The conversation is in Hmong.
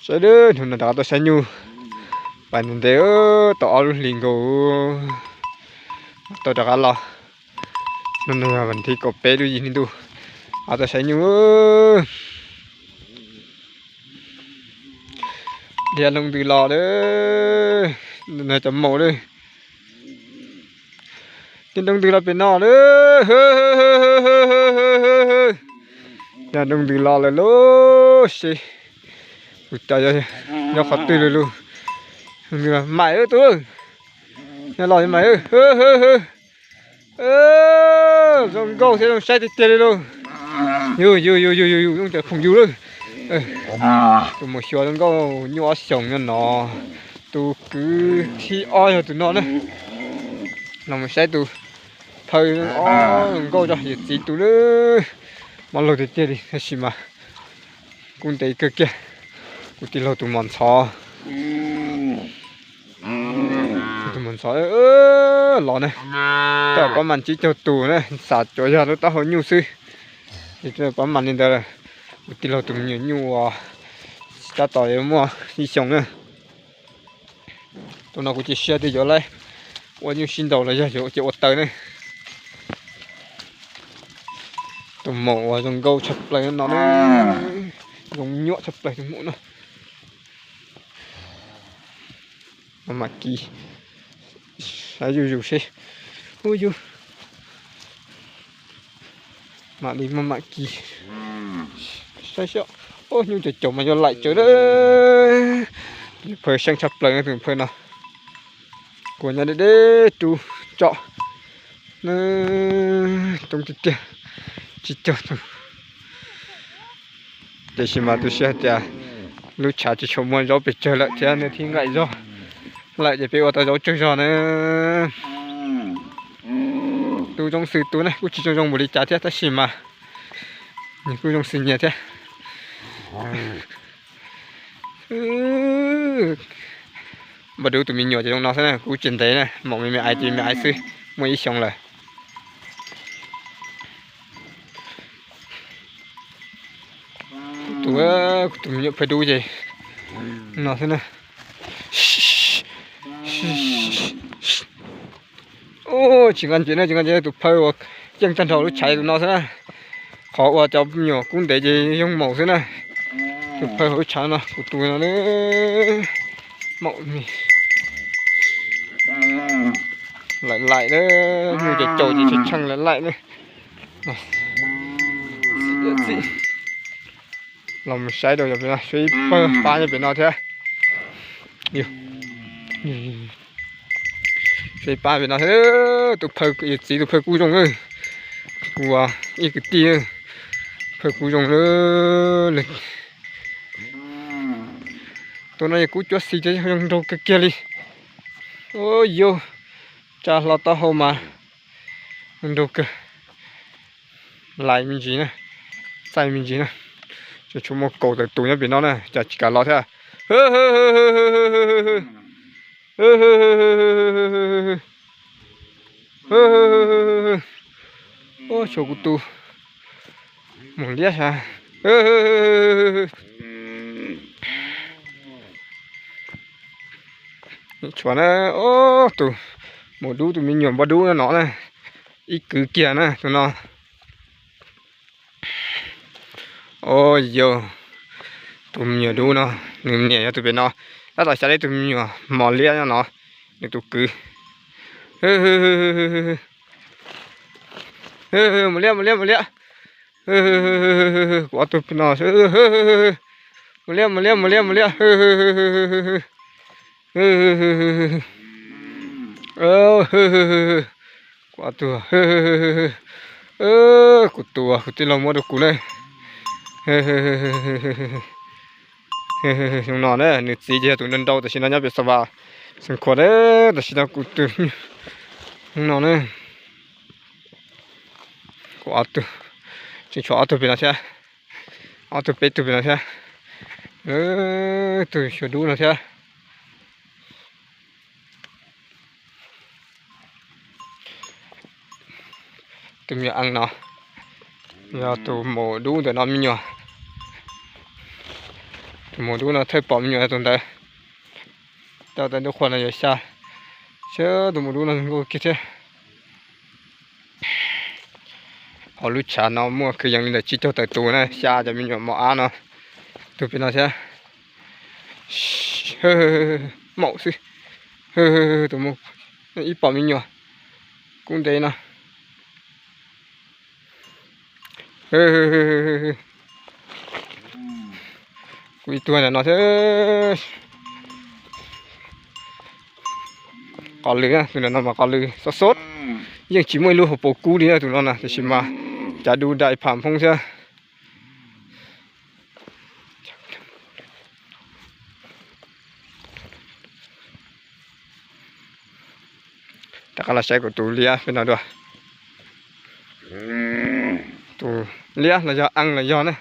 Saib, hnub no rov qab tuaj saib nyuj, pais ntev ntev, tau ob lub hlis nkaus tau rov qab los. Hnub no yog vas thib kaum peb lub yim hli ntuj, rov qab tuaj saib nyuj. Dhia nroo ntws los lawm, cov maum lawm. Dhia nroo ntws los pem no lawm. Dhia nroo ntws los lawm lauj, seb tus cov nyob qhov twg lawm lauj. Maim, tus nyob los maim. Zoo nkauj thiab zoo saib tiag tiag li lauj. Yus yus yus yus yus yus, zoo cov khoom yus lauj. Tus maum xyuas zoo nkauj nyuaj ob xyoos nyob no. Tus kwv thib ob yog tus no na. Los mus saib tus phaw ob zoo nkauj tso, yawm txiv tus na. Mob laug tiag tiag li tab sis mas kuj ntev kawg kiag. Kuv tij laug tus mos ntxhov, tus mos ntxhov los na, tej zaum pab mas tsib caug tus na, xav tsuav yog lub taub hau nyuj xwb. Ces pab mas li ntawd, kuv tij laug tus me nyuam nyuj uas tab tom yuav muaj ib xyoos na. Tus no kuv cia siab tias yuav laib ua nyuj sib nraus los yog yuav cia ua taws ne. Tus maum uas zoo nkauj tshaj plaws no na, zoo nyuaj tshaj plaws tus maum no. Maj mam kis, saib zuj zus seb. Ub yus, mam li maj mam kis. Saib xyov, ub nyuj caum caum mas yuav laim tsawv lawm. Tus phaw seej tshaj plaws tus phaw no. Kua nyob deb deb rub tsom, toob tiag tiag, tsib caug tus. Tiam sis mas tu siab hais tias lub tshav tsis tshua muaj zaub pes tsawg lawm thiab nej thiaj nqaim zog lawm ces peb ua tau zaub tsawg zog na. Tus zoo xws tus ne kuj tsis zoo zoo npaum li cas thiab tab sis mas nws kuj zoo xws nyias thiab. Npaj dub tus me nyuam ces zoo no xwb na, kuj tsis ntev na, maum me me aiv ces me aiv xwb, muaj ib xyoos lawm. Tus, tus me nyuam phaj dub ces no xwb na. Tsis nqa ntses na, tsis nqa ntses, tus phaj uas yeej tag nrho lub tshav tus no xwb na. Qhov uas cov me nyuam kub ntev ces yooj maum xwb na. Tus phaj hauv lub tshav no kuv tus no, maum, laim laim na, nyuj ces caum ces tshee tshee laim laim na. Los mus saib rau pem no, suav ib pawg pab nyob pem no thiab. Suav ib pab pem no thiab, tus phaj, yawm txiv tus phaj kuj zoo, tus ib kwv tij, phaj kuj zoo. Tus no yog kub cuab xis thiab zoo nraug kawg kiag li. Ua yus tsa hlo taub hau mas zoo nraug kawg. Lais me ntsis na, txaij me ntsis na. Tseem tshuav muaj kaum tawm tus nyob pem no na, cas tsis kam los thiab. Ua tshuav kuv tus maum liab sas. Tshuav na, tus maum dub tus me nyuam npaj dub no na, ib kwv kiag na tus no. Ua yus tus me nyuam dub no, nws niam yog tus pem no, tab tom xyaw tib tug me nyuam mos liab nyob no, nws tus kwv. Mus liab, mus liab, mus liab. Kuv ob tug pem no. Mus liab, mus liab, mus liab, mus liab. Kuv ob tug, kuv tus, kuv tij laug muab rau kuv na. Zoo no na, nws txiv ces yog tus nrau nrau tam sim no nyob pem Xa Vas, Xeev Khuam na, tam sim no kuv tus no na. Kuv ob tug, tseem tshuav ob tug pem no thiab, ob tug peb tug pem no thiab, tus xyuas dub no thiab. Tus me nyuam ees no yog tus maum dub ntawm no me nyuam. Tus maum dub no thawj pom me nyuam tus ntawd. Cov tawv ntuj qhua no yog xya, seb tus maum dub no nkaus kiag thiab. Hauv lub tshav no muaj kwv yees li ntawm tsib caug tawm tus na, xya cov me nyuam mos ab no, tus pem no thiab. Maum xwb, tus mus ib pom me nyuam kub ntev no. Kuv ib tug ntawm no thiab. Qos lws, tus ntawm no mas qos lws xob xob, yeej tsis muaj ib lub hauv paus kub li na tus no na, tiam sis mas cav du dais pham phoob thiab. Rov qab los saib kuv tus liab peb no dua. Tus liab los yog ees los yog na.